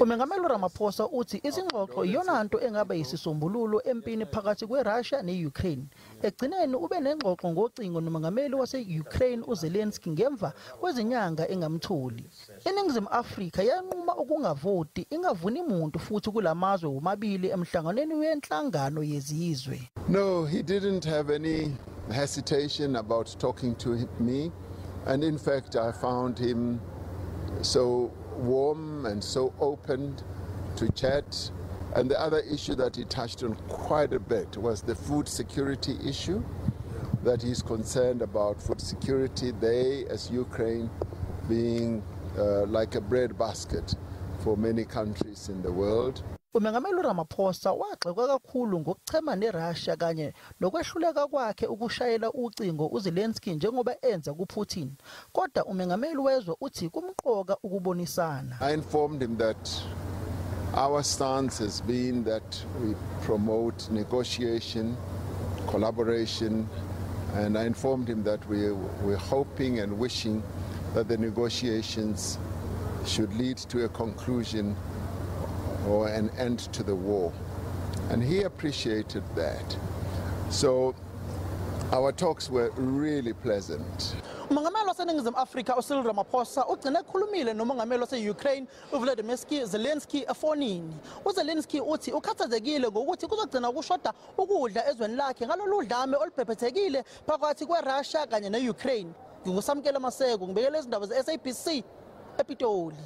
Umengameli Ramaphosa uthi izingxoxo iyona nto engaba yisisombululo empini phakathi kweRussia ne-Ukraine. Ekugcineni ube nengxoxo ngocingo nomengameli wase-Ukraine uZelensky ngemva kwezinyanga engamtholi. INingizimu Afrika yanquma ukungavoti, ingavuni muntu futhi kulamazwe womabili emhlanganweni wenhlangano yezizwe. No, he didn't have any hesitation about talking to me, and in fact I found him so warm and so open to chat. And the other issue that he touched on quite a bit was the food security issue, that he's concerned about food security, they as Ukraine being like a bread basket for many countries in the world. Umengameli Ramaphosa wagxekwa kakhulu ngokuchema neRussia kanye nokwehluleka kwakhe ukushayela ucingo uZelensky njengoba enza kuPutin. Kodwa umengameli wezwe uthi kumqoka ukubonisana. I informed him that our stance has been that we promote negotiation, collaboration, and I informed him that we're hoping and wishing that the negotiations should lead to a conclusion or an end to the war. And he appreciated that. So our talks were really pleasant. Umongameli waseNingizimu Afrika uCyril Ramaphosa ugcine ekhulumile nomongameli wase-Ukraine uVolodymyr Zelensky efonini. UZelensky uthi ukhathazekile ngokuthi kuzogcina kushoda ukudla ezweni lakhe ngalolu dlame olubhebhethekile phakathi kweRussia kanye ne-Ukraine. NginguSamkelo Maseko, ngibekele izindaba ze-SABC ePitoli.